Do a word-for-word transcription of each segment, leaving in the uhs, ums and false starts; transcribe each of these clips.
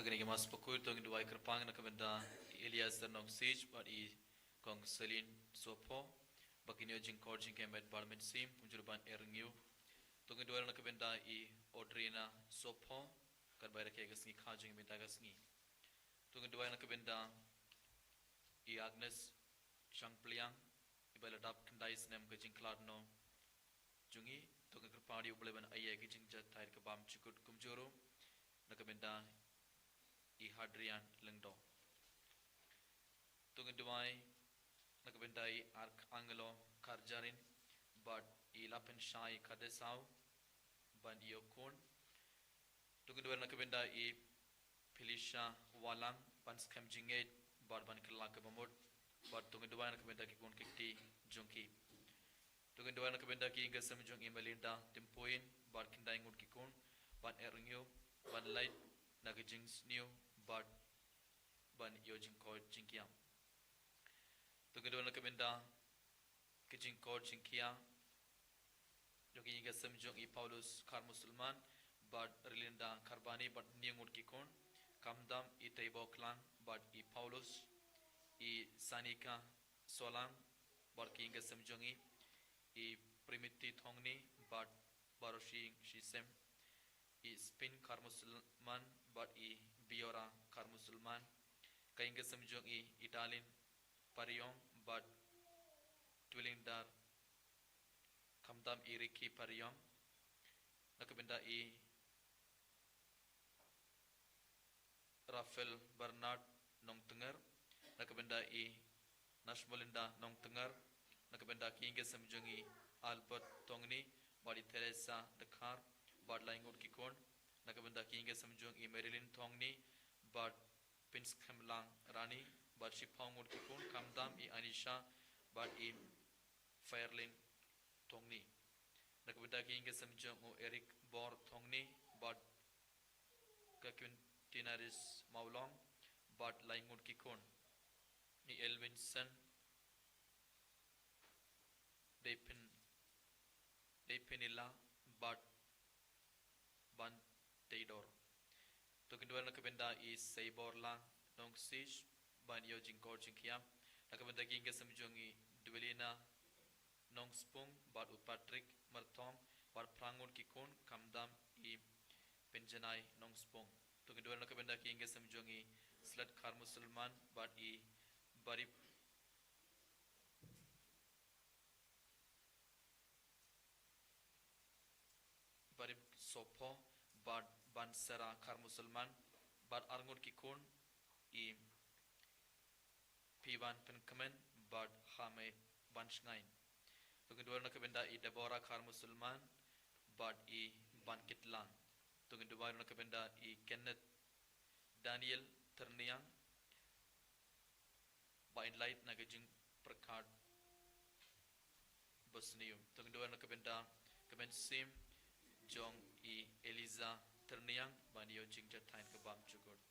Kane ka Mass Bakhuid to ngin duwai kyrpang na ka bynta i Elias Nongsiej bad i Kong Selin Sopo, ba kin ïoh jingkor jingkiar met bad mynsiem, kumjuh ruh ban ïa rngiew. To ngin duwai na ka bynta i Audrina Sopo, kan bai rakhe ka sngi kha jong i mynta ka sngi. To ngin duwai na ka bynta i Agnes Shangpliang, i ba la dap khyndai snem ka jingkhlad noh jong i, to ngin kyrpad ïa U Blei ban ai ïa ki jingjahthait ka bam jukut, kumjuh ruh na ka bynta i Hadrian Lyngdoh. To ngin duwai na ka bynta i Arcangelo Karjarin bad i Lapenshai Kadesau ban ïoh khun. To ngin duwai na ka bynta i Felicia Walang ban skhem jingngeit bad ban kylla ka bamut, bad to ngin duwai na ka bynta ki khun ki kti jong ki. To ngin duwai na ka bynta ki ïing ki sem jong i Melinda Timpuin bad khyndai ngut ki khun, ban ïa rngiew, ban lait na ka jingsniew bad ban ïoh jingkor jingkiar. To ngin duwai na ka bynta ka jingkor jingkiar jong ki ïing ki sem jong i Paulus Kharmusulman bad Rilinda Kharbani bad hynñiew ngut ki khun, khamtam i Teibo Klang bad i Paulus, i Sanika Solang bad ki ïing ki sem jong i, i Primiti Thongni bad baroh shi ïing shi sem, i Spin Kharmusulman bad i Biora Kharmusulman, ka ïing ki sem jong i, i Dalin Pariong bad Twilingdar, khamtam i Ricky Pariong, na ka bynta i Rafael Bernard Nongtnger, na ka bynta i Nashmolinda Nongtnger, na ka bynta ki ïing ki sem jong i Albert Thongni bad i Teresa Dkhar bad lai ngut ki khun, na ka bynta ki ïing ki sem jong i Marilyn Thongni bad Pinskhem Lang Rani bad shiphew ngut ki khun, khamtam i Anisha bad i Fairlin Thongni, na ka bynta ki ïing ki sem jong u Eric Bor Thongni bad ka Quintinaris Mawlong bad lai ngut ki khun, i Elvinson Depin, Depinila bad Ban Teidor. To ngin duwai na ka bynta i Seibor Lang Nongsiej ban ïoh jingkor jingkiar, na ka bynta ki ïing ki sem jong i Dwelina Nongspung bad u Patrick Myrthong bad phra ngut ki khun, khamtam i Pinjanai Nongspung. To ngin duwai na ka bynta ki ïing ki sem jong i Slet Kharmusulman bad i Barip Barip Sopo bad Bansera Kharmusulman bad ar ngut ki khun, i Piban Pynkmen bad Hame Banshngain. To ngin duwai na ka bynta i Deborah Kharmusulman bad i Bankitlang. To ngin duwai na ka bynta i Kenneth Daniel Tyrniang ba in lait na ka jingpyrkhat basniew. To ngin duwai na ka bynta ka mynsiem jong i Eliza Tyrniang ban ïoh jingjahthait ka bam jukut.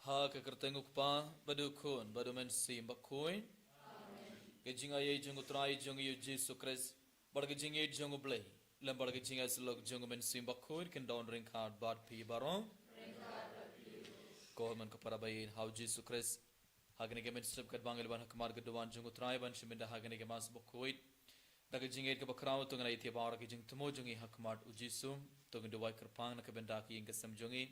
Ha ka kyrteng u Kpa, bad u Khun, bad u Mynsiem Bakhuid. Ka jingaiei jong u Trai jong ngi u Jisu Khrist, bad ka jingïeit jong u Blei, lem bad ka jingïasyllok jong u Mynsiem Bakhuid, kin don ryngkat bad phi baroh. Ko hynmen ko para baieit ha u Jisu Khrist. Ha kane ka mynstep katba ngi la wan ha khmat ka duwan jong u Trai ban shim bynta ha kane ka Mass Bakhuid, da ka jingïeit kaba khraw to ngin ïa ïathuh bad ka jingthmu jong ngi ha khmat u Jisu. To ngin duwai kyrpang na ka bynta ki ïing ki sem jong ngi,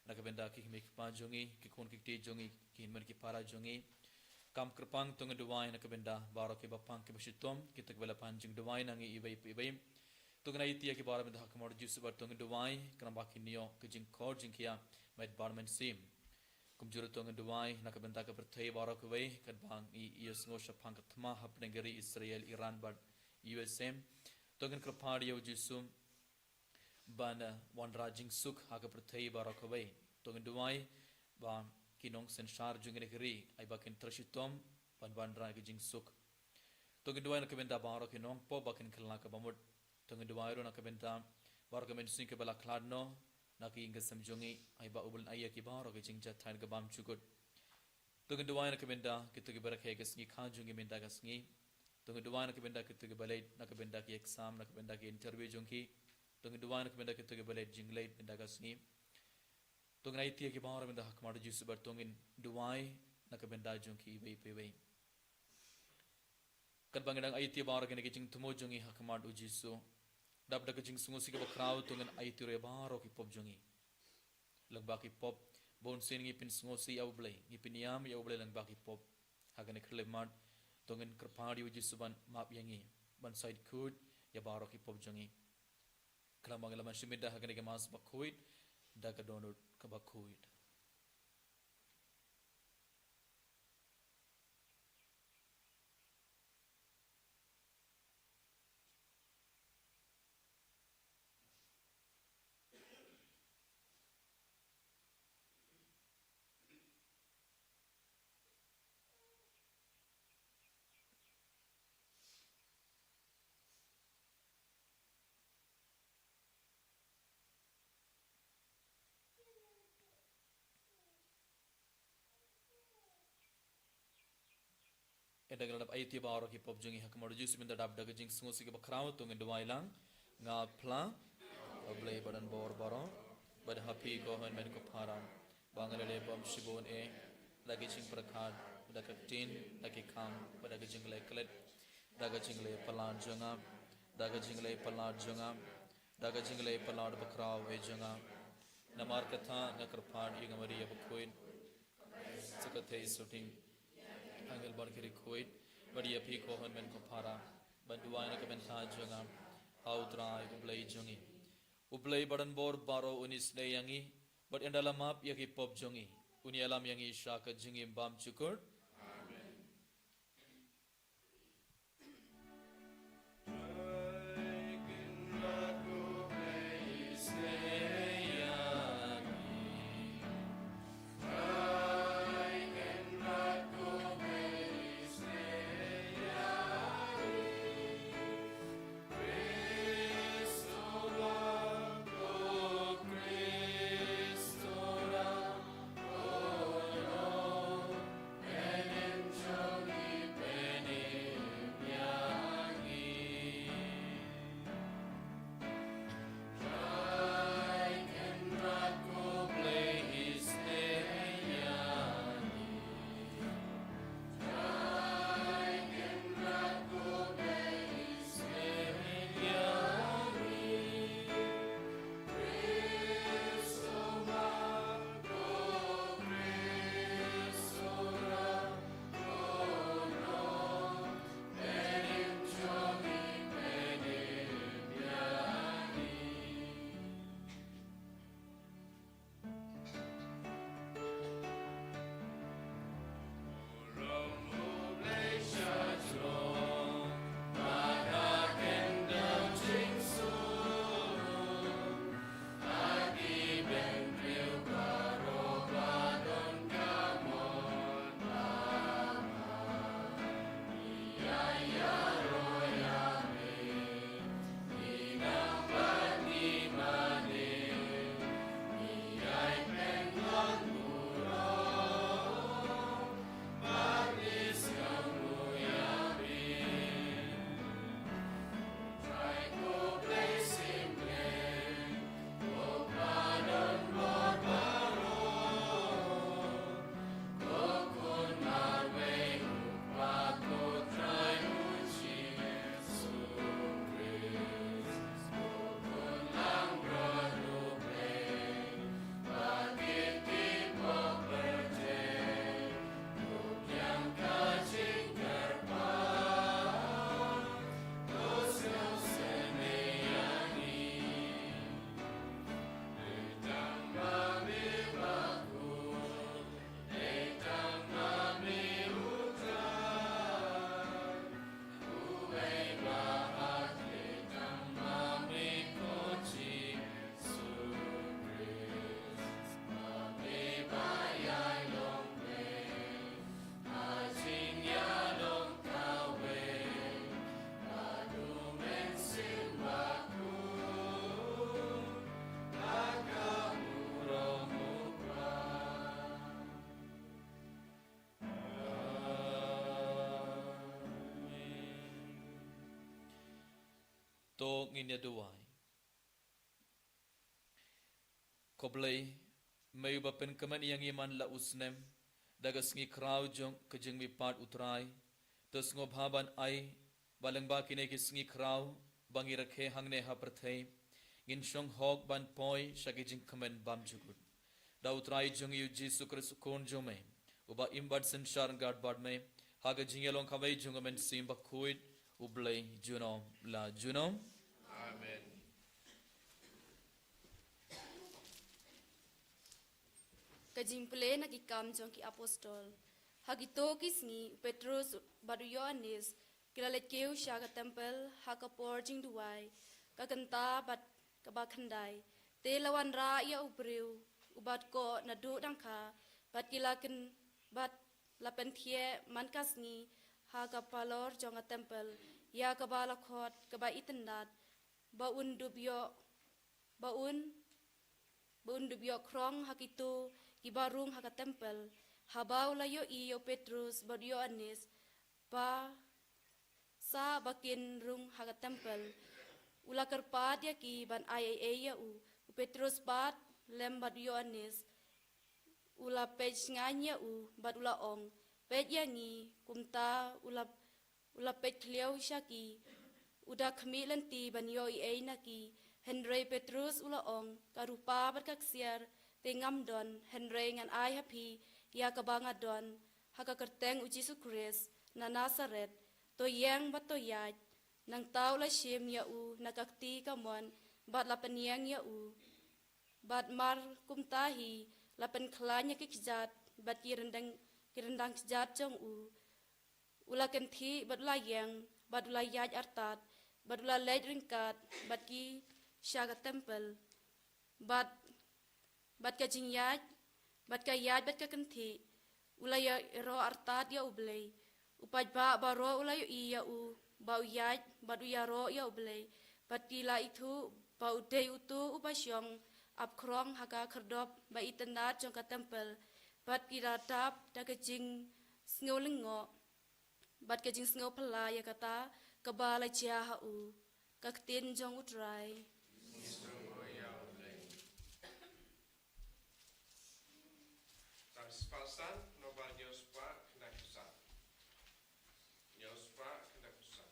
na ka bynta ki kmie ki kpa jong ngi, ki khun ki kti jong ngi, ki hynmen ki para jong ngi. Kam kyrpang to ngin duwai na ka bynta baroh kiba pang kiba shitom, kito kiba la pan jingduwai na ngi iwei pa iwei. To ngin aiti ïa ki baroh mynta ha khmat u Jisu bad to ngin duwai, khnang ba kin ïoh ka jingkor jingkhiah met bad mynsiem. Kumjuh ruh to ngin duwai na ka bynta ka pyrthei baroh kawei, katba ngi ïohsngew shaphang ka thma hapdeng ka ri Israel, Iran bad U S A. To ngin kyrpad ïa u Jisu ban, eh, wanrah jingsuk ha ka pyrthei baroh kawei. To ngin duwai ba ki nongsynshar jong ngi na ka ri, ai ba kin trei shitom ban wanrah ka jingsuk. To ngin duwai na ka bynta baroh ki nongpop ba kin kylla ka bamut. To ngin duwai ruh na ka bynta baroh ki mynsiem kiba la khlad noh na ka ïing ka sem jong ngi, ai ba U Blei un ai ïa ki baroh ka jingjahthait kaba bymjukut. To ngin duwai na ka bynta kito kiba rakhe ka sngi kha jong ngi mynta ka sngi. To ngin duwai na ka bynta kito kiba leit na ka bynta ki exam, na ka bynta ki interview jong ki. To ngin duwai na ka bynta kito kiba leit jingleit mynta ka sngi. To ngin aiti ïa ki baroh mynta ha khmat u Jisu bad to ngin duwai na ka bynta jong ki iwei pa iwei. Katba ngi dang aiti baroh kine ki jingthmu jong ngi ha khmat u Jisu, dap da ka jingsngewsih kaba khraw to ngin aiti ruh ïa baroh ki pop jong ngi. Lyngba ki pop, bunsien ngi pynsngewsih ïa U Blei, ngi pynïam ïa U Blei lyngba ki pop. Ha kane ka khyllipmat, to ngin kyrpad ïa u Jisu ban map ïa ngi, ban shait khuid ïa baroh ki pop jong ngi. Khnang ba ngin ïalam shim bynta ha kane ka Mass bakhuid da ka dohnud kaba khuid. Ynda ngi la dep aiti baroh ki pop jong ngi ha khmat u Jisu, mynta dap da ka jingsngewsih kaba khraw to ngin duwai lang. Nga phla, A Blei ba don bor baroh, bad ha phi ko hynmen ko para, ba nga la leh bymshibun eh, da ki jingpyrkhat, da ka ktien, da ki kam, bad da ka jingleh klet, da ka jingleh palat jong nga, da ka jingleh palat jong nga, da ka jingleh palat bakhraw eh jong nga. Namar kata nga kyrpad ïa nga Maria bakhuid, sa ka thei suting, angel bad ki riewkhuid, bad ïa phi ko hynmen ko para, ban duwai na ka bynta jong nga ha u Trai U Blei jong ngi. U Blei ba don bor baroh un isynei ïa ngi, bad ynda la map ïa ki pop jong ngi, un ïalam ïa ngi sha ka jingim bymjukut. To ngin ïa duwai. Ko Blei, me uba pynkmen ïa ngi man la u snem da ka sngi khraw jong ka jingmihpat u Trai, to sngewbha ban ai ba lyngba kine ki sngi khraw ba ngi rakhe hangne ha pyrthei, ngin shong hok ban poi sha ki jingkmen bam jukut. Da u Trai jong ngi u Jisu Khrist u Khun jong me, uba im bad synshar ryngkat bad me ha ka jingïalong kawei jong ka Mynsiem Bakhuid, u Blei junom la junom. Amen. Ka jingpule na ki Kam jong ki Apostol. Ha kito ki sngi u Petrus bad u Ïoannis ki la leit kiew sha ka templ ha ka por jingduwai ka kynta bad kaba khyndai. Te la wanrah ïa u briew uba dkoh naduh dang kha, bad ki la kyn bad la pynthiah man ka sngi ha ka parlor jong ka templ ïa kaba la khot kaba itynnad, ba un dup ïoh, ba un ba un dup ïoh khrong ha kito kiba rung ha ka templ. Haba u la ïohi ïa u Petrus bad u Ïoannis ba sah ba kin rung ha ka templ, u la kyrpad ïa ki ban ai ei ei ïa u. U Petrus pat lem bad u Ïoannis u la peit shngaiñ ïa u bad u la ong, peit ïa ngi. Kumta u la u la peit khlieh sha ki, u da khmih lynti ban ïoh ei ei na ki. Hynrei Petrus u la ong, ka rupa bad ka ksiar te ngam don, hynrei ngan ai ha phi ïa kaba nga don. Ha ka kyrteng u Jisu Khrist na Nasaret, to ïeng bad to ïaid. Nangta u la shim ïa u na ka kti kamon bad la pynïeng ïa u. Bad mar kumta hi la pynkhlaiñ ïa ki kjat bad ki ryndang, ki ryndang kjat jong u. U la kynthih bad u la ïeng bad u la ïaid artat bad u la leit ryngkat bad ki sha ka templ. Bad bad ka jingïaid, bad ka ïaid bad ka kynthih u la ïaroh artat ïa U Blei. U paidbah baroh u la ïohi ïa u ba u ïaid bad u ïaroh ïa U Blei, bad ki la ithuh ba u dei uto uba shong ap khrong ha ka khyrdop ba itynnad jong ka templ. Bad ki la dap da ka jingsngew lyngngoh bad ka jingsngew phylla ïa kata kaba la jia ha u. Ka ktien jong U Trai. Tang spah san, Nobar News Park, Knakusa. News Park, Knakusa.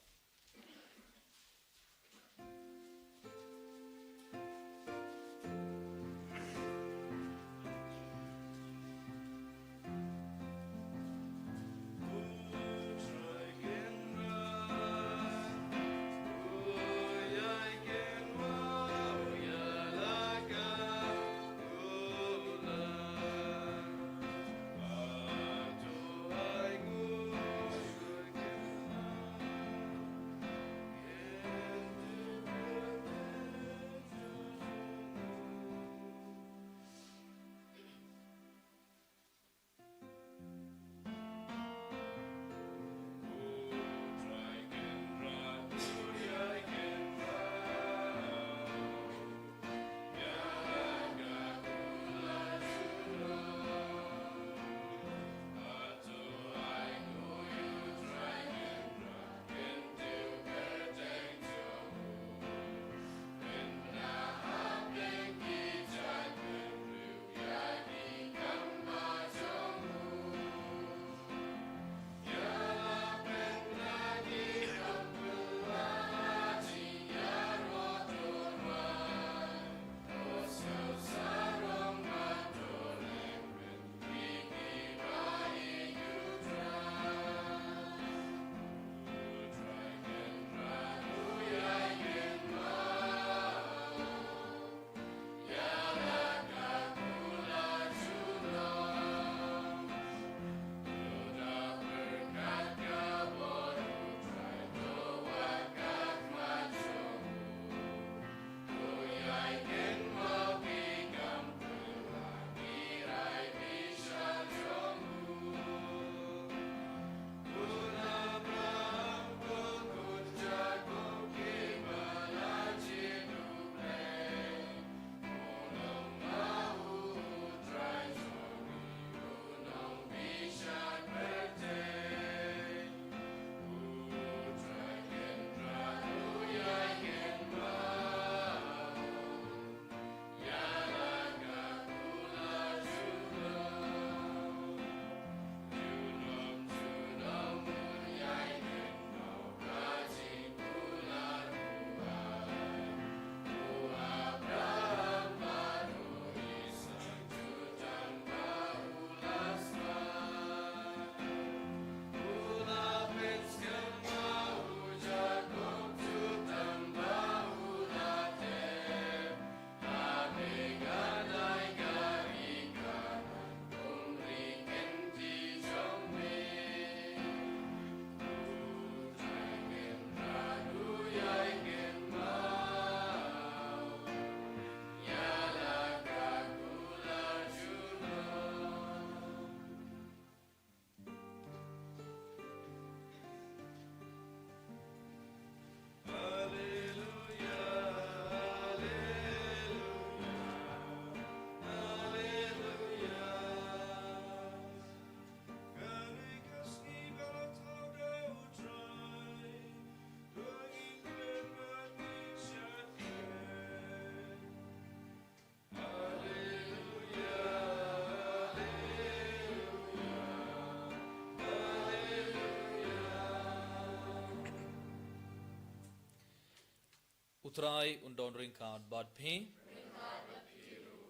Trai un don ryngkat bad phi.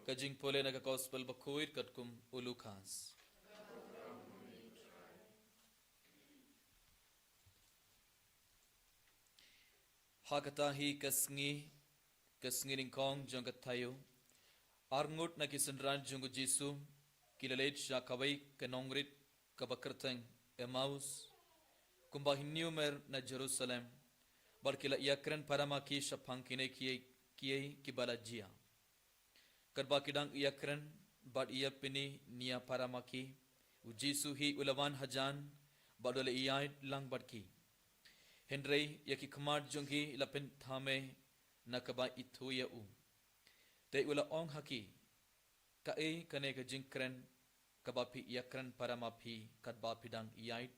Ka jingpule na ka Gospel bakhuid katkum u Lukas. Ha kata hi ka sngi, ka sngi nyngkong jong ka taïew, arngut na ki synran jong u Jisu ki la leit sha kawei ka nongrit kaba kyrteng Emmaus, kumba hynñiew mer na Jerusalem, bad ki la ïakren para ma ki shaphang kine kiei kiei kiba la jia. Katba ki dang ïakren bad ïapyni nia para ma ki, u Jisu hi u la wan hajan bad u la ïaid lang bad ki. Hynrei ïa ki khmat jong ki la pynthame na kaba ithuh ïa u. Te u la ong ha ki, kaei kane ka jingkren kaba phi ïakren para ma phi katba phi dang ïaid?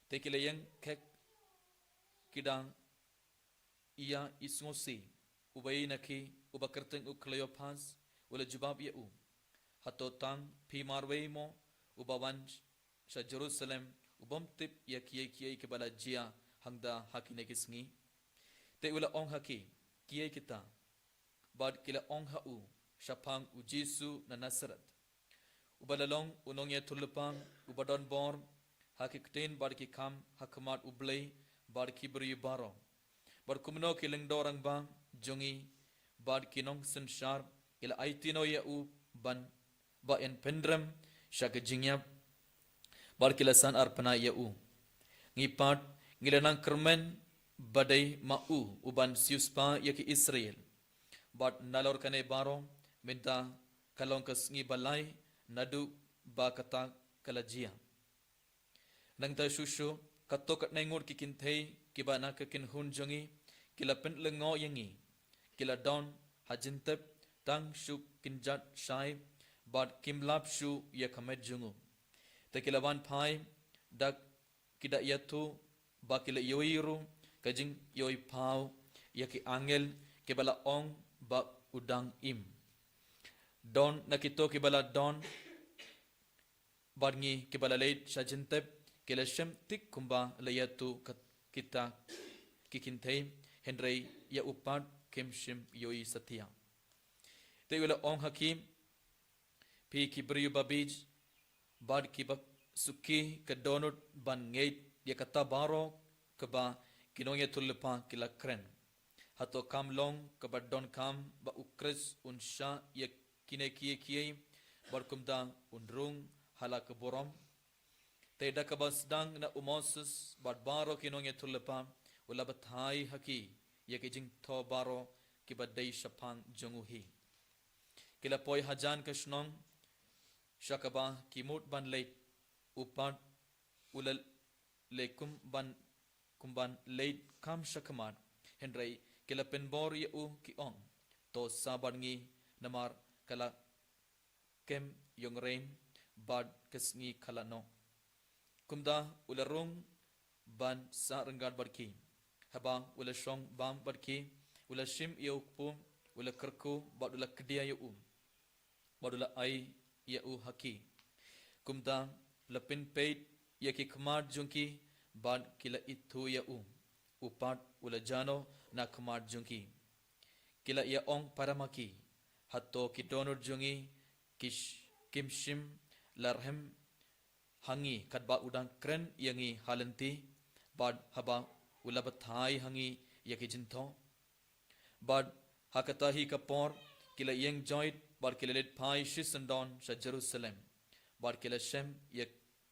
Te ki la ïeng khek, ki dang ïa isngewsih. Uwei na ki, uba kyrteng u Kleopas, u la jubab ïa u, hato tang phi marwei mo uba wan sha Jerusalem u bym tip ïa kiei kiei kiba la jia hangta ha kine ki sngi? Te u la ong ha ki, kiei kita? Bad ki la ong ha u, shaphang u Jisu na Nasareth, uba la long u nongïathuhlypa uba don bor ha ki ktien bad ki kam ha khmat U Blei bad ki briew baroh. Bad kumno ki lyngdoh rangbah jong ngi bad ki nongsynshar ki la aiti noh ïa u ban ba yn pynrem sha ka jingïap, bad ki la san arpna ïa u. Ngi pat ngi la nang kyrmen ba dei ma u uban siewspah ïa ki Israel. Bad nalor kane baroh, mynta ka long ka sngi ba lai naduh ba kata ka la jia. Nangta shuh shuh, katto katne ngut ki kynthei kiba na ka kynhun jong ngi ki la pynlyngngoh ïa ngi. Ki la don ha jingtep tang shu kynjat shai, bad kim lap shuh ïa ka met jong u. Te ki la wan phai da ki da ïathuh ba ki la ïohi ruh ka jingïohi paw ïa ki angel kiba la ong ba u dang im. Don na kito kiba la don bad ngi kiba la leit sha jingtep, ki la shem thik kumba la ïathuh kat kita ki kynthei, hynrei ïa u pat kim shym ïohi satia. Te u la ong ha ki, phi ki briew babiej bad kiba suki, ka dohnud ban ngeit ïa kata baroh kaba ki nongïathuhlypa ki la kren. Hato kam long kaba donkam ba u Khrist un shah ïa kine kiei kiei bad kumta un rung ha la ka burom? Te da kaba sdang na u Moses bad baroh ki nongïathuhlypa, u la batai ha ki ïa ki jingthoh baroh kiba dei shaphang jong u hi. Ki la poi hajan ka shnong sha kaba ki mut ban leit, u pat u la leh kum ban, kum ban leit kam sha khmat, hynrei ki la pynbor ïa u, ki ong, to sah bad ngi, namar ka la kem ïong rein bad ka sngi ka la noh. Kumta u la rung ban sah ryngkat bad ki. Haba u la shong bam bad ki, u la shim ïa u kpu, u la kyrkhu bad u la kdia ïa u, bad u la ai ïa u ha ki. Kumta la pynpeit ïa ki khmat jong ki bad ki la ithuh ïa u. U pat u la jah noh na khmat jong ki. Ki la ïa ong para ma ki, hato ki dohnud jong ngi ki sh-, kim shym la rhem ha ngi katba u dang kren ïa ngi ha lynti, bad haba u la batai ha ngi ïa ki jingthoh? Bad ha kata hi ka por ki la ïeng joit bad ki la leit phai shisyndon sha Jerusalem. Bad ki la shem ïa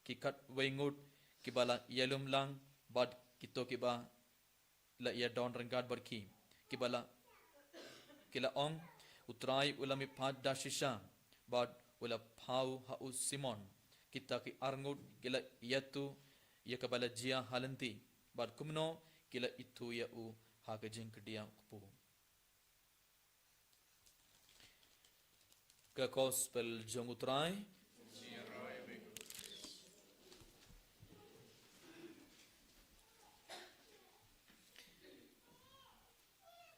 ki khatwei ngut kiba la ïalum lang bad kito kiba la ïadon ryngkat bad ki, kiba la, ki la ong, u Trai u la mihpat da shisha, bad u la phaw ha u Simon. Kita ki arngut ki la ïathuh ïa kaba la jia ha lynti, bad kumno ki la ithuh ïa u ha ka jingkdiah kpu. Ka Gospel jong u Trai.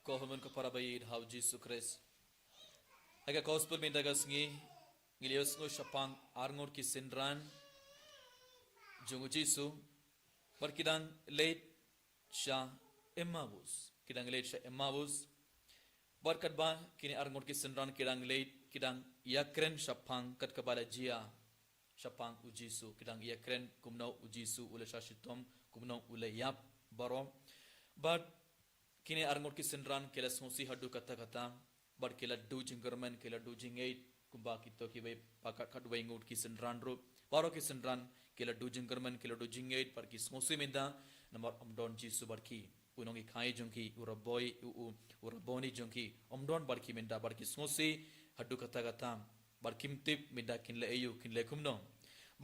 Ko hynmen ko para baieit ha u Jisu Khrist. Ha ka Gospel mynta ka sngi, ngi la ïohsngew shaphang arngut ki synran jong u Jisu, bad ki dang leit sha Emmaus. ki dang leit sha Emmaus. Bad katba kine arngut ki synran ki dang leit, ki dang ïakren shaphang kat kaba la jia shaphang u Jisu, ki dang ïakren kumno u Jisu u la shah shitom, kumno u la ïap baroh. Bad kine arngut ki synran ki la sngewsih haduh katta katta, bad ki la duh jingkyrmen, ki la duh jingngeit, kumba kito kiwei pat katwei ngut ki synran ruh. Baroh ki synran ki la duh jingkyrmen, ki la duh jingngeit, bad ki sngewsih mynta, namar ym don Jisu bad ki. U nonghikai jong ki, u Rabbi, u, u, u Rabboni jong ki, ym don bad ki mynta, bad ki sngewsih haduh katta katta. Bad kim tip mynta kin leh aïu, kin leh kumno.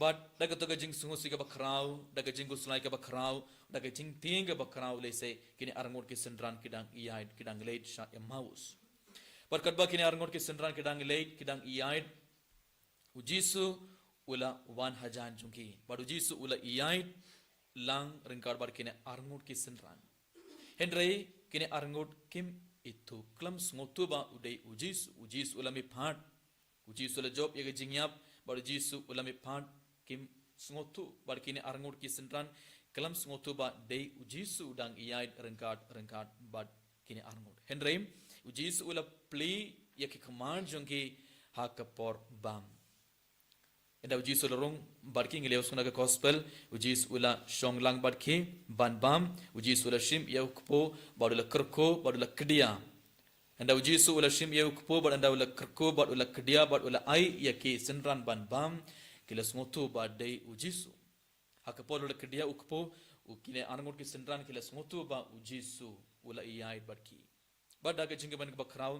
Bad da kato ka jingsngewsih kaba khraw, da ka jingkhuslai kaba khraw, da ka jingtieng kaba khraw, lehse kine arngut ki synran ki dang ïaid, ki dang leit sha Emmaus. Bad katba kine arngut ki synran ki dang leit, ki dang ïaid, u Jisu u la wan hajan jong ki. Bad u Jisu u la ïaid lang ryngkat bad kine arngut ki synran. Hynrei kine arngut kim ithuh, khlem sngewthuh ba u dei u Jisu, u Jisu u la mihpat. U Jisu u la jop ïa ka jingïap, bad u Jisu u la mihpat, kim sngewthuh, bad kine arngut ki synran khlem sngewthuh ba dei u Jisu u dang ïaid ryngkat, ryngkat bad kine arngut. Hynrei u Jisu u la plie ïa ki khmat jong ki ha ka por bam. Ynda u Jisu u la rung bad ki, ngi la ïohsngew na ka gospel, u Jisu u la shong lang bad ki ban bam, u Jisu u la shim ïa u kpu, bad u la kyrkhu, bad u la kdia. Ynda u Jisu u la shim ïa u kpu, bad ynda u la kyrkhu, bad u la kdia, bad u la ai ïa ki synran ban bam, ki la sngewthuh ba dei u Jisu. Ha ka por u la kdia u kpu, u, kine arngut ki synran ki la sngewthuh ba u Jisu u la ïaid bad ki. Bad da ka jingkmen kaba khraw,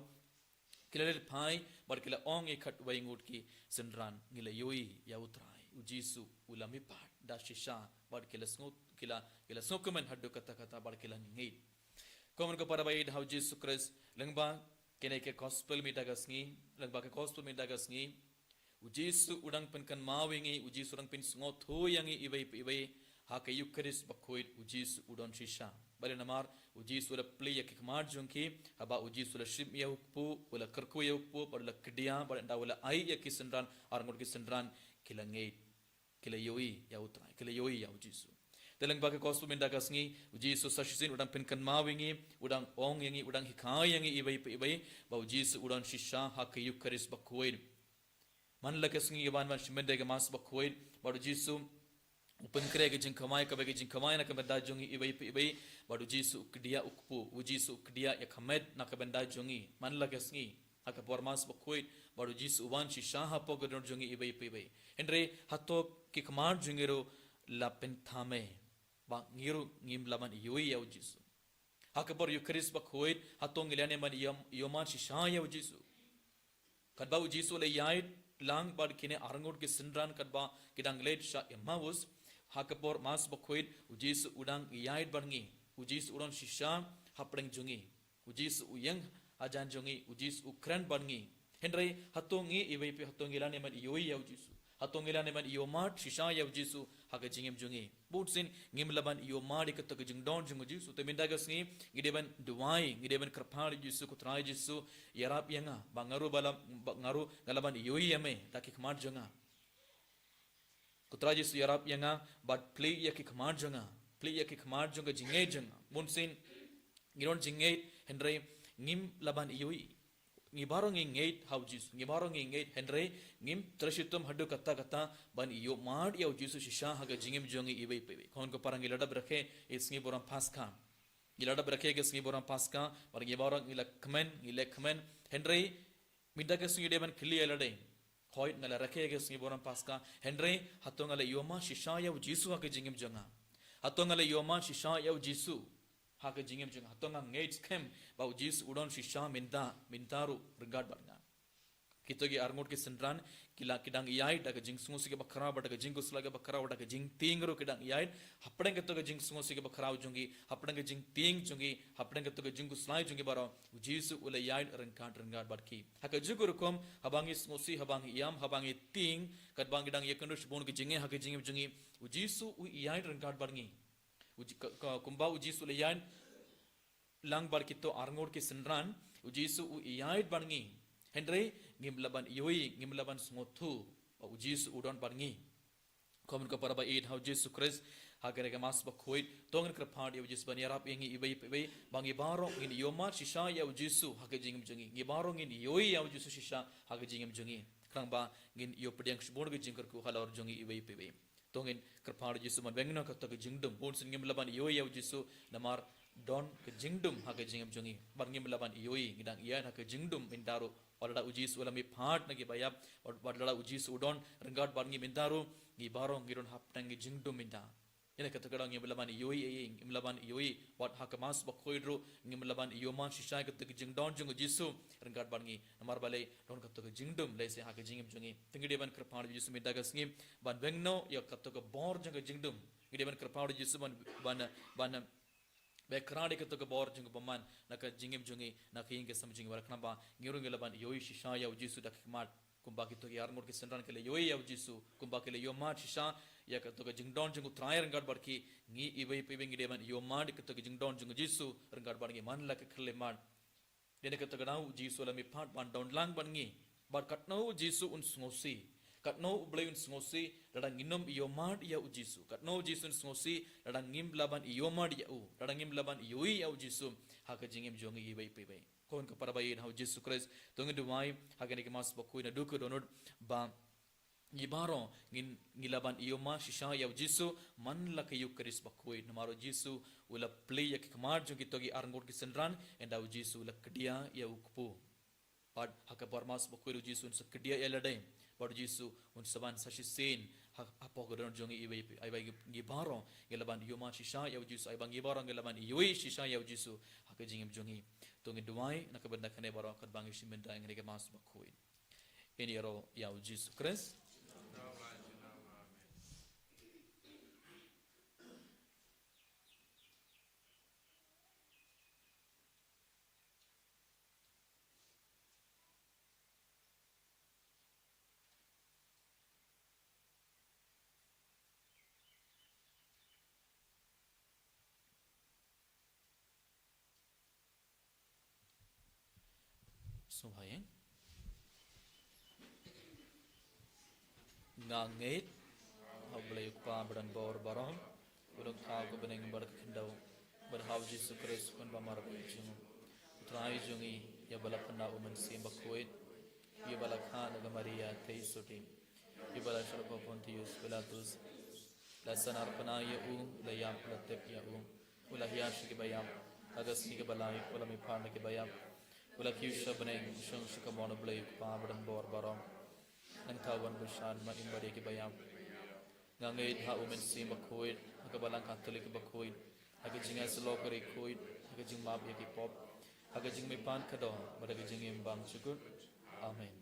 ki la leit phai, bad ki la ong ïa katwei ngut ki synran, ngi la ïohi ïa u Trai, u Jisu u la mihpat da shisha, bad ki la sngew, ki la, ki la sngewkmen haduh katta katta, bad ki la ngeit. Ko mon ko para baieit ha u Jisu Khrist, lyngba kane ka gospel mynta ka sngi, lyngba ka gospel mynta ka sngi, u Jisu u dang pynkynmaw ïa ngi, u Jisu u dang pynsngewthuh ïa ngi iwei pa iwei, ha ka Eukharist bakhuid u Jisu u don shisha. Balei? Namar u Jisu u la plie ïa ki khmat jong ki, haba u Jisu u la shim ïa u kpu, u la kyrkhu ïa u kpu, bad u la kdia, bad ynda u la ai ïa ki synran, arngut ki synran, ki la ngeit. Ki la ïohi ïa u Trai, ki la ïohi ïa u Jisu. Te lyngba ka gospel mynta ka sngi, u Jisu sa shisien u dang pynkynmaw ïa ngi, u dang ong ïa ngi, u dang hikai ïa ngi iwei pa iwei, ba u Jisu u don shisha ha ka Eukharist bakhuid. Man la ka sngi ïa ban, ban shim bynta ka Mass bakhuid, bad u Jisu u pynkhreh ka jingkawei, kaba ka jingkawei na ka bynta jong ngi iwei pa iwei, bad u Jisu u kdia u kpu, u Jisu u kdia ïa ka met na ka bynta jong ngi. Man la ka sngi, ha ka por Mass bakhuid, bad u Jisu u wan shisha hapoh ka dohnud jong ngi iwei pa iwei. Hynrei hato ki khmat jong ngi ruh la pynthame, ba ngi ruh ngim lah ban ïohi ïa u Jisu? Ha ka por Eukharist bakhuid, hato ngi lah ne ban ïoh, ïohmad shisha ïa u Jisu? Katba u Jisu u la ïaid lang bad kine arngut ki synran katba ki dang leit sha Emmaus, ha ka por Mass bakhuid, u Jisu u dang ïaid bad ngi, u Jisu u don shisha hapdeng jong ngi. U Jisu u ïeng hajan jong ngi, u Jisu u kren bad ngi. Hynrei hato ngi iwei pa, hato ngi lah ne ban ïohi ïa u Jisu? Hato ngi lah ne ban ïohmad shisha ïa u Jisu ha ka jingim jong ngi? Bunsien ngim lah ban ïohmad ïa kato ka jingdon jong u Jisu. Te mynta ka sngi ngi dei ban duwai, ngi dei ban kyrpad ïa u Jisu, ko Trai Jisu, ïarap ïa nga, ba nga ruh ba lah, ba nga ruh nga lah ban ïohi ïa me da ki khmat jong nga. Ko Trai Jisu, ïarap ïa nga bad plie ïa ki khmat jong nga, plie ïa ki khmat jong ka jingngeit jong nga. Bunsien ngi don jingngeit, hynrei ngim lah ban ïohi. Ngi baroh ngi ngeit ha u Jisu, ngi baroh ngi ngeit, hynrei ngim trei shitom haduh katta katta ban ïohmad ïa u Jisu shisha ha ka jingim jong ngi iwei pa iwei. Ko mon ko para, ngi la dep rakhe ïa ka sngi burom Paskha. Ngi la dep rakhe ïa ka sngi burom Paskha, bad ngi baroh ngi la kmen, ngi la kmen, hynrei mynta ka sngi dei ban kylli ïa lade. Hooid, nga la rakhe ïa ka sngi burom Paskha, hynrei hato nga la ïohmad shisha ïa u Jisu ha ka jingim jong nga? Hato nga la ïohmad shisha ïa u Jisu ha ka jingim jong nga? Hato nga ngeit skhem ba u Jisu u don shisha mynta, mynta ruh ryngkat bad nga? Kito ki arngut ki synran, ki la, ki dang ïaid da ka jingsngewsih kaba khraw, bad da ka jingkhuslai kaba khraw, bad da ka jingtieng ruh ki dang ïaid. Hapdeng kato ka jingsngewsih kaba khraw jong ki, hapdeng ka jingtieng jong ki, hapdeng kato ka jingkhuslai jong ki baroh, u Jisu u la ïaid ryngkat, ryngkat bad ki. Ha kajuh ka rukom, haba ngi sngewsih, haba ngi ïam, haba ngi tieng, katba ngi dang ïakynduh shibun ki jingeh ha ka jingim jong ngi, u Jisu u ïaid ryngkat bad ngi. U Ji-, ka, ka, kumba u Jisu u la ïaid lang bad kito arngut ki synran, u Jisu u ïaid bad ngi. Hynrei ngim lah ban ïohi, ngim lah ban sngewthuh ba u Jisu u don bad ngi. Kumno ka para ba ïeit ha u Jisu Khrist, ha kane ka Mass bakhuid, to ngin kyrpad ïa u Jisu ban ïarap ïa ngi iwei pa iwei, ba ngi baroh ngin ïohmad shisha ïa u Jisu ha ka jingim jong ngi. Ngi baroh ngin ïohi ïa u Jisu shisha ha ka jingim jong ngi. Khnang ba ngin ïoh pdiang shibun ka jingkyrkhu halor jong ngi iwei pa iwei. To ngin kyrpad ïa u Jisu ban weng noh katto ka jingdum. Bun sien ngim lah ban ïohi ïa u Jisu namar don ka jingdum ha ka jingim jong ngi. Bad ngim lah ban ïohi, ngi dang ïaid ha ka jingdum mynta ruh. Wat lada u Jisu u la mihpat na ki baïap, wat, wat lada u Jisu u don ryngkat bad ngi mynta ruh, ngi baroh ngi don hapdeng ki jingdum mynta. Ïa kata ka daw ngim lah ban ïohi ei ei, ngim lah ban ïohi, wat ha ka Mass bakhuid ruh ngim lah ban ïohmad shisha ïa kata ka jingdon jong u Jisu ryngkat bad ngi. Namar balei? Don kata ka jingdum lehse ha ka jingim jong ngi. Te ngi dei ban kyrpad ïa u Jisu mynta ka sngi ban weng noh ïa kata ka bor jong ka jingdum. Ngi dei ban kyrpad ïa u Jisu ban, ban, ban Ba khreh ïa kato ka bor jong ka bymman na ka jingim jong ngi, na ka ïing ka sem jong ngi, wat khnang ba ngi ruh ngi lah ban ïohi shisha ïa u Jisu da ki khmat. Kumba kito ki arngut ki synran ki la ïohi ïa u Jisu, kumba ki la ïohmad shisha ïa kato ka jingdon jong u Trai ryngkat bad ki, ngi iwei pa iwei ngi dei ban ïohmad ïa kato ka jingdon jong u Jisu ryngkat bad ngi man la ka khyllipmat. Dei na kato ka daw u Jisu u la mihpat ban don lang bad ngi. Bad katno u Jisu un sngewsih. Katno u Blei un sngewsih lada ngim ïohmad ïa u Jisu. Katno u Jisu un sngewsih lada ngim lah ban ïohmad ïa u. Lada ngim lah ban ïohi ïa u Jisu ha ka jingim jong ngi iwei pa iwei. Ko hynmen ko para ba ïeit ha u Jisu Khrist, to ngin duwai ha kane ka Mass bakhuid naduh ka dohnud ba ngi baroh ngin, ngi lah ban ïohmad shisha ïa u Jisu man la ka Eukharist bakhuid, namar u Jisu u la plie ïa ki khmat jong kito ki arngut ki synran, ynda u Jisu u la kdiah ïa u kpu. Bad ha ka por Mass bakhuid u Jisu un sa kdiah ïa lade. Bad u Jisu un sa wan sa shisien ha, hapoh ka dohnud jong ngi iwei pa iwei. Ngi baroh ngi lah ban ïohmad shisha ïa u Jisu, ai ba ngi baroh ngi lah ban ïohi shisha ïa u Jisu ha ka jingim jong ngi. To ngin duwai na ka bynta kane baroh katba ngi shim bynta ïa kane ka Mass bakhuid. Ngin ïaroh ïa u Jisu Khrist. Sngewbha ïa. Nga ngeit ha u Blei u Kpa ba don bor baroh, u nongthaw ka bneng bad ka khyndew, bad ha u Jisu Khrist u khun bamar ba ïeit jong u, u Trai jong ngi, ïa ba la pynda u Mynsiem Bakhuid, ïa ba la kha na ka Maria Theisotti, ïa ba la shah ha u Pontius Pilatus, la sahnarphna ïa u, la ïap, la tep ïa u, u la hiar sha ki baïap, ha ka sngi kaba lai u la mihpat na ki baïap, u la kiew sha bneng, u shong sha kamon u Blei u Kpa ba don bor baroh. Nangta u wan bishar ma im bad ïa ki baïap. Nga ngeit ha u Mynsiem Bakhuid, ha ka Balang Katholik bakhuid, ha ka jingïasyllok ka Ri Khuid, ha ka jingmap ïa ki pop, ha ka jingmihpat ka doh, bad ha ka jingim bymjukut. Amen.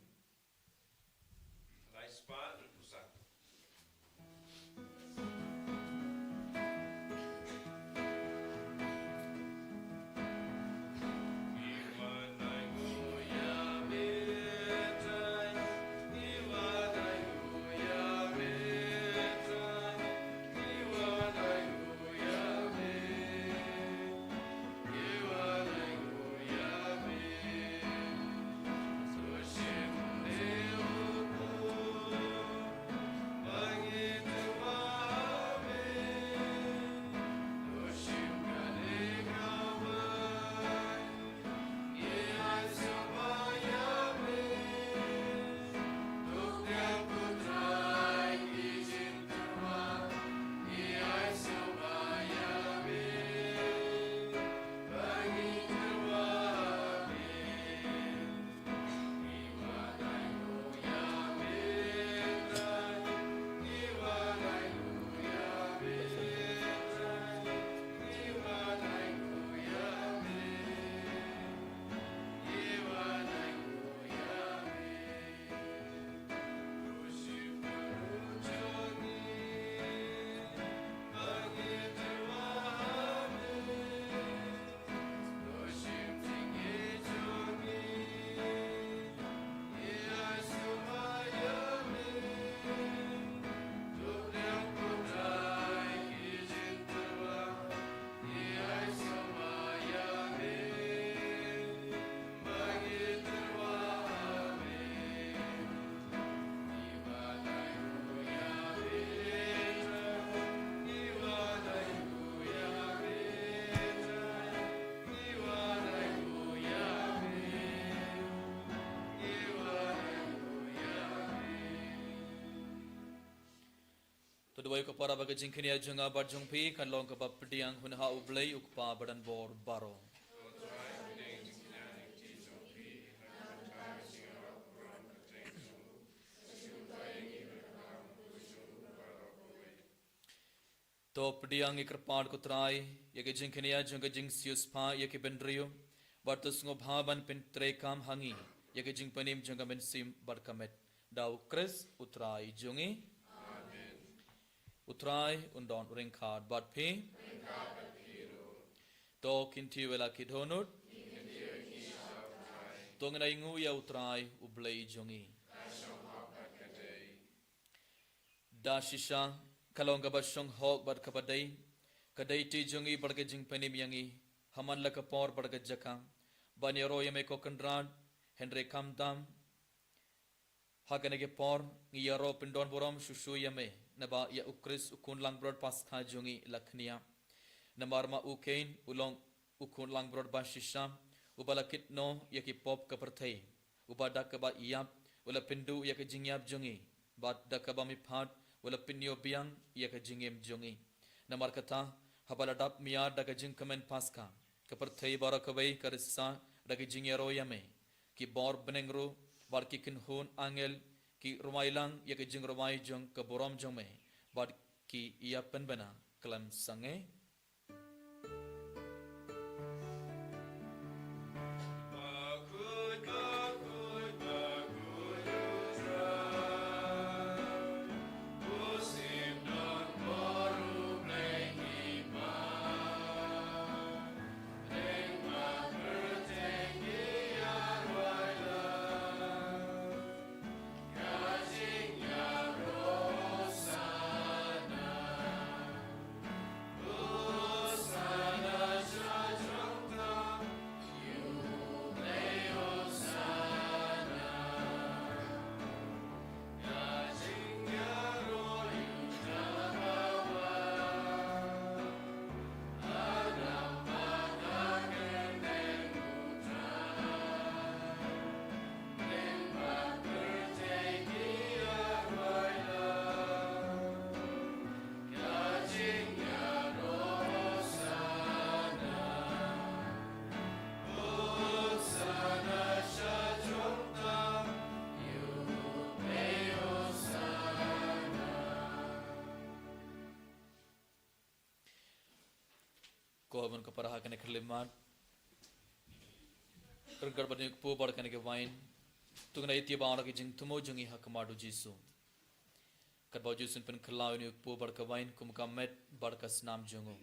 Oi ko para, ba ka jingkñia jong nga bad jong phi kan long kaba pdiang hun ha U Blei U Kpa badonbor baroh. To pdiang ngi kyrpad ko Trai ïa ka jingkñia jong ka jingsiewspah ïa ki bynriew, bad to sngewbha ban pyntreikam ha ngi ïa ka jingpynim jong ka mynsiem bad ka met, da U Khrist U Trai jong ngi. U Trai un don ryngkat bad phi. To kynthiew ïa la ki dohnud. To ngin ainguh ïa U Trai U Blei jong ngi. Da shisha ka long kaba shong hok bad kaba dei, ka dei ti jong ngi bad ka jingpynim ïa ngi ha man la ka por bad ka jaka ban ïaroh ïa me ko Kynrad. Hynrei khamtam ha kane ka por ngi ïaroh pyndonburom shuh shuh ïa me, naba ïa U Khrist U Khun langbrot Paskha jong ngi la kñia. Namar ma u Kein u long U Khun langbrot ba shisha, uba la kit noh ïa ki pop ka pyrthei, uba da kaba ïap u la pynduh ïa ka jingïap jong ngi, bad da kaba mihpat u la pynïoh biang ïa ka jingim jong ngi. Namar kata, haba la dap mïa da ka jingkmen Paskha, ka pyrthei baroh kawei ka risa da ka jingïaroh ïa me. Ki bor bneng ruh bad ki kynhun angel ki rwai lang ïa ka jingrwai jong ka burom jong me, bad ki ïa pynbna khlem sangeh. Ko bun ko para, ha kane ka khyllipmat, ryngkat bad une u kpu bad kane ka wain, to ngin ïa ïa baroh ki jingthmu jong ngi ha khmat U Jisu. Katba U Jisu un pynkylla une u kpu bad ka wain kum ka met bad ka snam jong u,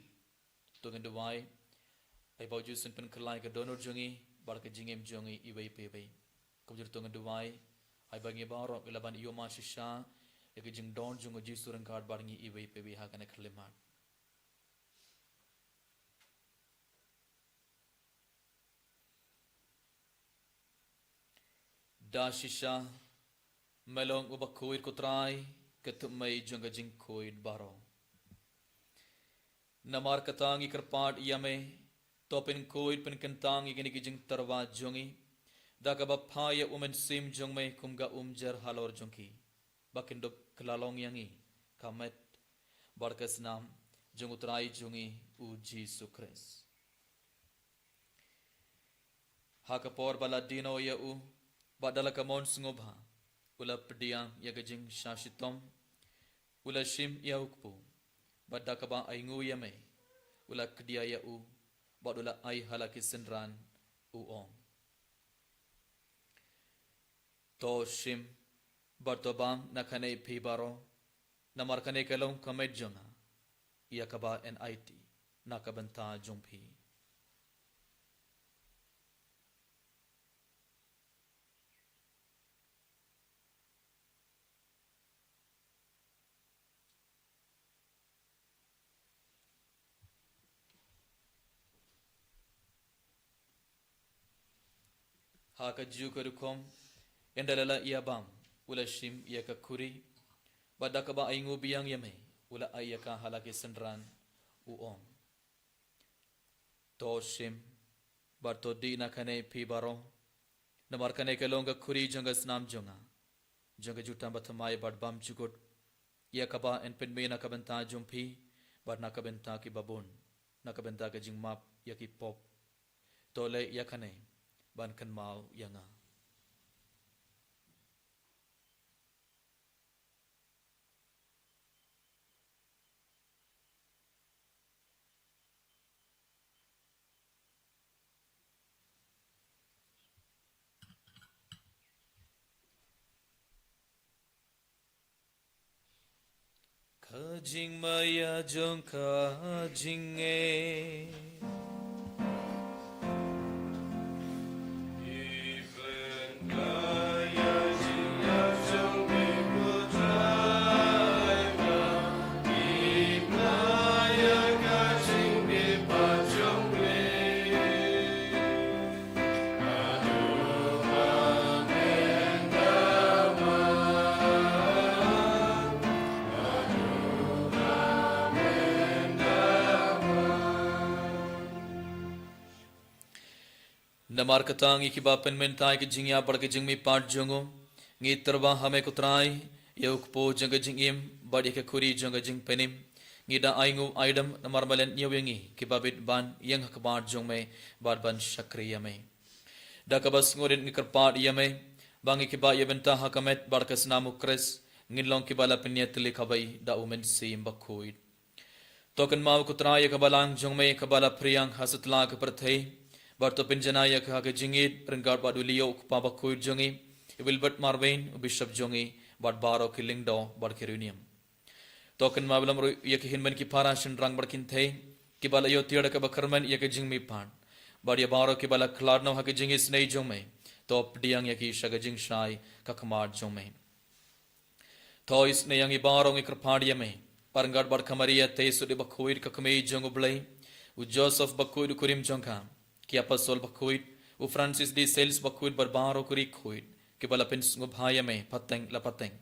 to ngin duwai. Ai ba U Jisu un pynkylla ïa ka dohnud jong ngi bad ka jingim jong ngi iwei pa iwei. Kumjuh to ngin duwai, ai ba ngi baroh ngi lah ban ïohmad shisha ïa ka jingdon jong U Jisu ryngkat bad ngi iwei pa iwei ha kane ka khyllipmat. Da shisha me long uba khuid, ko Trai, ka thymmei jong ka jingkhuid baroh. Namar kata ngi kyrpad ïa me, to pynkhuid pynkyntang ïa kine ki jingtyrwa jong ngi da kaba phah ïa u Mynsiem jong me kum ka umjer halor jong ki, ba kin dup kylla long ïa ngi ka met bad ka snam jong U Trai jong ngi U Jisu Khrist. Ha ka por ba la die noh ïa u, bad da la ka mon sngewbha u la pdiang ïa ka jingshah shitom, u la shim ïa u kpu, bad da kaba ainguh ïa me u la kdia ïa u, bad u la ai ha la ki synran, u ong: To shim bad to bam na kane phi baroh, namar kane ka long ka met jong nga, ïa kaba yn aiti na ka bynta jong phi. Ha kajuh ka rukom, ynda la ïa bam, u la shim ïa ka khuri, bad da kaba ainguh biang ïa me, u la ai ïa ka ha la ki synran, u ong: To shim bad to dih na kane phi baroh, namar kane ka long ka khuri jong ka snam jong nga, jong ka jutang bathymmai bad bymjukut. ïa kaba yn pynmih na ka bynta jong phi bad na ka bynta kiba bun, na ka bynta ka jingmap ïa ki pop. To leh ïa kane ban kynmaw ïa nga. Ka jingmaïa jong ka jingngeit. Namar kata ngi kiba pynmynta ïa ka jingïap bad ka jingmihpat jong u, ngi tyrwa ha me ko Trai, ïa u kpu jong ka jingim bad ïa ka khuri jong ka jingpynim. Ngi da ai nguh ai dem namar me la ñiew ïa ngi kiba bit ban ïeng ha khmat jong me bad ban shakri ïa me. Da kaba sngewrit ngi kyrpad ïa me ba ngi kiba ïa bynta ha ka met bad ka snam u Khrist ngin long kiba la pynïatylli kawei da u Mynsiem Bakhuid. To kynmaw ko Trai ïa ka balang jong me kaba la phriang ha satlak ka pyrthei, bad to pynjanai ïa ka ha ka jingïeit ryngkat bad u Leo u kpa bakhuid jong ngi, i Wilbert Marwein u bishop jong ngi, bad baroh ki lyngdoh bad ki riewniam. To kynmaw bynriew ïa ki hynmen ki para shynrang bad kynthei kiba la ïohthied da kaba kyrmen ïa ka jingmihpat, bad ïa baroh kiba la khlad noh ha ka jingisynei jong me. To pdiang ïa ki sha ka jingshai ka khmat jong me. To isynei ïa ngi baroh ngi kyrpad ïa me, ryngkat bad ka Maria Theisotti bakhuid ka kmie jong u Blei, u Joseph bakhuid u kurim jong ka, ki apostol bakhuid, u Francis de Sales bakhuid bad baroh ki riewkhuid kiba la pynsngewbha ïa me pateng la pateng.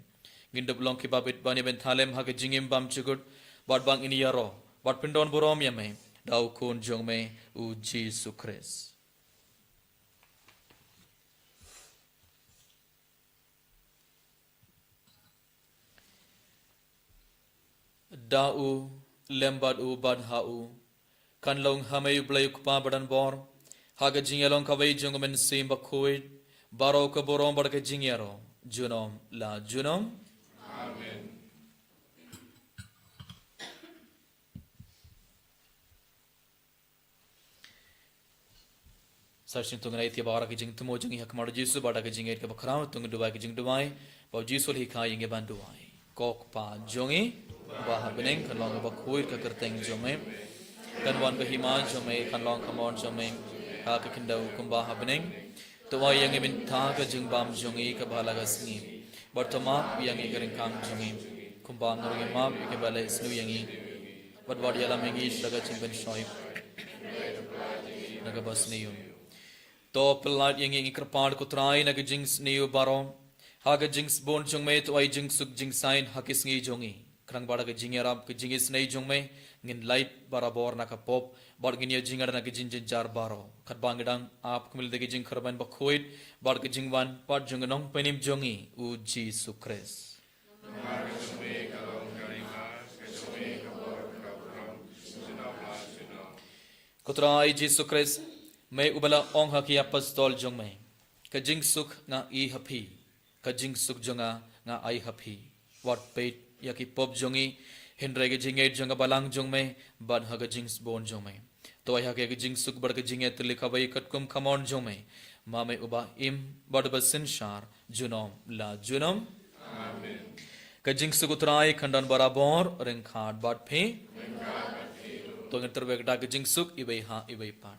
Ngin dup long kiba bit ban ïa bynta lem ha ka jingim bymjukut, bad ba ngin ïaroh bad pyndonburom ïa me da u Khun jong me u Jisu Khrist. Da u, lem bad u, bad ha u, kan long ha me u Blei u Kpa badonbor, ha ka jingïalong kawei jong u Mynsiem Bakhuid, baroh ka burom bad ka jingïaroh junom la junom. Amen. Sa shisien to ngin ïa ïa baroh ka jingthmu jong ngi ha khmat u Jisu bad da ka jingïeit kaba khraw to ngin duwai ka jingduwai ba u Jisu u la hikai ïa ngi ban duwai. Ko Kpa jong ngi ba ha bneng, kan long bakhuid ka kyrteng jong me. Kan wan ka hima jong me, kan long ka mon jong me ha ka khyndew kumba ha bneng. To ai ïa ngi mynta ka jingbam jong ngi kaba ha la ka sngi, bad to map ïa ngi ka ryngkang jong ngi kumba ngi ruh ngi map ïa kiba leh sniew ïa ngi. Bad wat ïalam ïa ngi sha ka jingpynshoi, na kaba sniew. To pyllait ïa ngi, ngi kyrpad ko Trai, na ka jingsniew baroh. Ha ka jingsbun jong me to ai jingsuk jingsaiñ ha ki sngi jong ngi. Khnang ba da ka jingïarap ka jingisynei jong me ngin lait barabor na ka pop, bad ngin ïa jingïada na ka jingjynjar baroh, katba ngi dang ap kumne da ka jingkyrmen bakhuid bad ka jingwan pat jong u Nongpynim jong ngi u Jisu Khrist. Ko Trai Jisu Khrist, me uba la ong ha ki apostol jong me, ka jingsuk nga ai ha phi, ka jingsuk jong nga nga ai ha phi. Wat peit ïa ki pop jong ngi, hynrei ka jingïeit jong ka balang jong me, bad ha ka jingsbun jong me to ai ha ka jingsuk bad ka jingïatylli kawei katkum ka mon jong me, ma me uba im bad uba synshar junom la junom. Amen. Ka jingsuk u Trai kan don barabor ryngkat bad phi. To ngin tyrwa da ka jingsuk iwei ha iwei pat.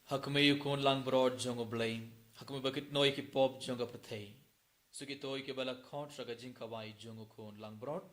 Ha khmih ïa u Khun langbrot jong U Blei, ha khmih ba kit noh ïa ki pop jong ka pyrthei. Sa kito kiba la khot sha ka jingkawei jong u Khun langbrot.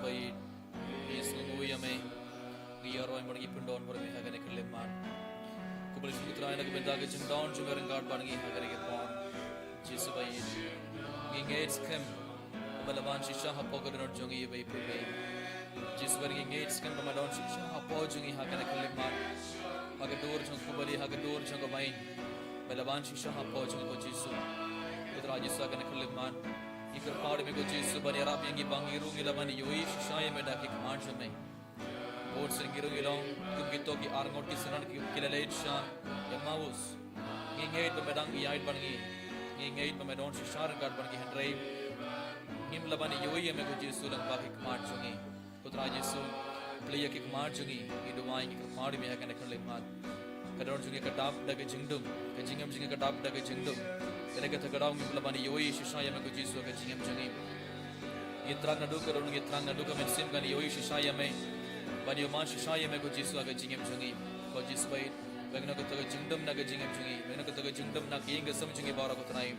Bai, ngi sngewnguh ïa me. Ngi ïaroh bad ngi pyndon bad me ha kane ka khyllipmat. Khublei shibun Trai na ka bynta ka jingdon jong me ryngkat bad ngi ha kane ka por. Jisu bai, ngi ngeit skhem ba me la ban shisha hapoh ka dohnud jong ngi ïa bai pyrshah. Jisu bai, ngi ngeit skhem ba me don shisha hapoh jong ngi ha kane ka khyllipmat. Ha ka dur jong ka pubali, ha ka dur jong ka bain. Me la ban shisha hapoh jong ngi ko Jisu. Ko Trai Jisu ha kane ka khyllipmat. Ngi kyrpad ïa me ko Jisu ban ïarap ïa ngi ba ngi ruh ngi lah ban ïohi shisha ïa me da ki khmat jong me. Bun sien ngi ruh ngi long kum kito ki arngut ki synran ki, ki la leit sha Emmaus. Ngi ngeit ba me dang ïaid bad ngi. Ngi ngeit ba me don shisha ryngkat bad ngi hynrei ngim lah ban ïohi ïa me ko Jisu lyngba ki khmat jong ngi. Ko Trai Jisu, plie ïa ki khmat jong ngi, ngi duwai ngi kyrpad ïa me ha kane ka khyllipmat. Ka dohnud jong ngi ka dap da ka jingdum, ka jingim jong ngi ka dap da ka jingdum. Ka dei kata ka daw ngim lah ban ïohi shisha ïa me ko Jisu ha ka jingim jong ngi. Ngi thrang naduh ka dohnud, ngi thrang naduh ka mynsiem kan ïohi shisha ïa me. Ban ïohi man shisha ïa me ko Jisu ha ka jingim jong ngi. Ko Jisu bai, bai ngin ïoh kata ka jingdum na ka jingim jong ngi. Bai ngin ïoh kata ka jingdum na ka ïing ka sem jong ngi baroh ko Trai.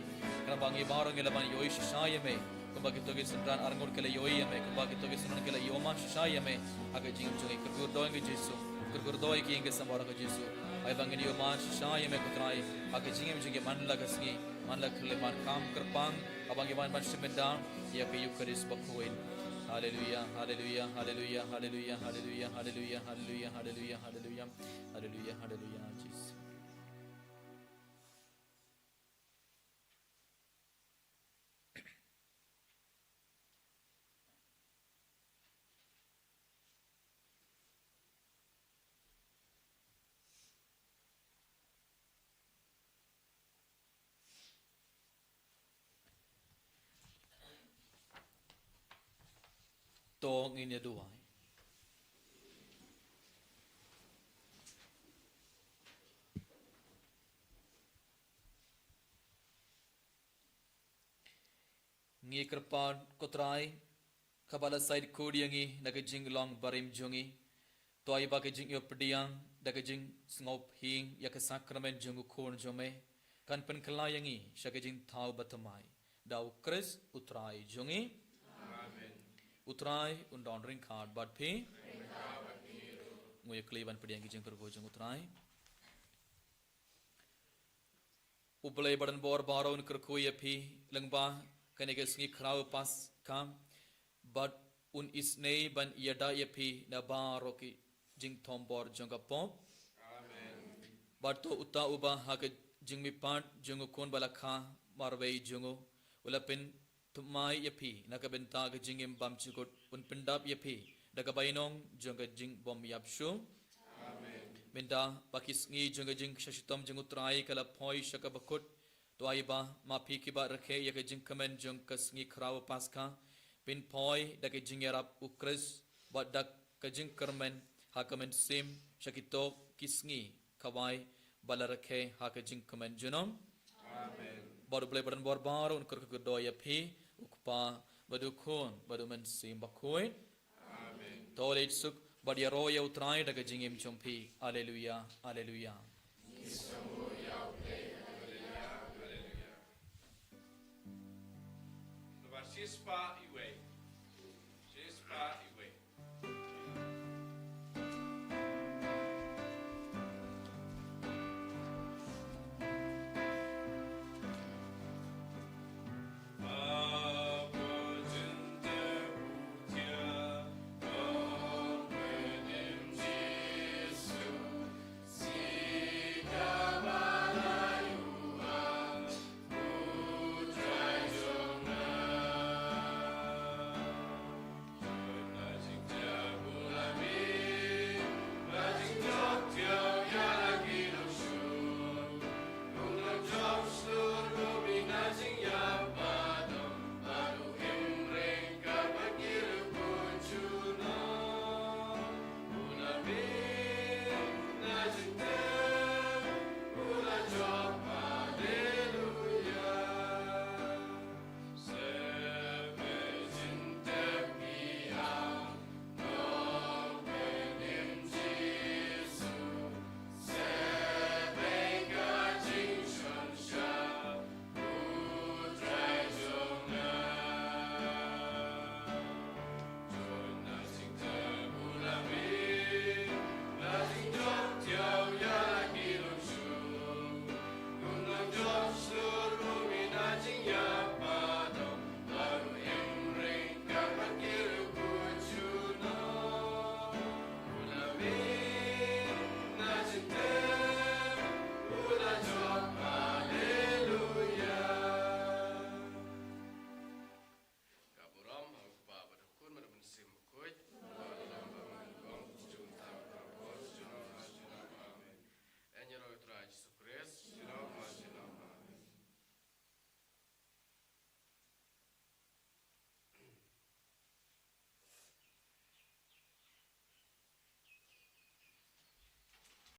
Khnang ba ngi baroh ngi lah ban ïohi shisha ïa me. Kumba kito ki synran arngut ki la ïohi ïa me, kumba kito ki synran ki la ïohi man shisha ïa me ha ka jingim jong ngi. Kyrkhu kyrdoh ïa ngi Jisu, kyrkhu kyrdoh ïa ki ïing ki sem baroh ko Jisu. Ai ba ngin ïohi man shisha ïa me ko Trai ha ka jingim jong ngi man la ka sngi, man la ka khyllipmat, kam kyrpang haba ngi wan ban shim bynta ïa ka Eukharist bakhuid. Haleluya, haleluya, haleluya, Jisu. To ngin ïa duwai. Ngi kyrpad ko Trai, kaba la said khuid ïa ngi na ka jinglong barim jong ngi. To ai ba ka jingïoh pdiang da ka jingsngewbha ïa ka sakramen jong u Khun jong me kan pynkylla ïa ngi sha ka jingthaw bathymmai. Da u Khrist u Trai jong ngi. Amen. U Trai un don ryngkat bad phi. Ngi ïa kylli ban pdiang ki jingkyrkhu jong u Trai. U Blei badonbor baroh un kyrkhu ïa phi lyngba kane ka sngi khraw Paskha bad un isynei ban ïada ïa phi na baroh ki jingthombor jong ka pop. Amen. Bad to uta uba ha ka jingmihpat jong u Khun ba la kha marwei jong u, u la pyn thymmai ïa phi na ka bynta ka jingim bymjukut, un pyndap ïa phi da ka bainong jong ka jingbymïap shuh. Amen. Mynta ba ki sngi jong ka jingshah shitom jong u Trai ka la poi sha kaba kut, to ai ba ma phi kiba rakhe ïa ka jingkmen jong ka sngi khraw Paskha phin poi da ka jingïarap u Khrist bad da ka jingkyrmen ha ka mynsiem sha kito ki sngi kawei ba la rakhe ha ka jingkmen junom. Amen. Bad u Blei badonbor baroh un kyrkhu kyrdoh ïa phi, u Kpa bad u Khun bad u Mynsiem Bakhuid. Amen. To leit suk bad ïaroh ïa u Trai da ka jingim jong phi. Alleluia, alleluia.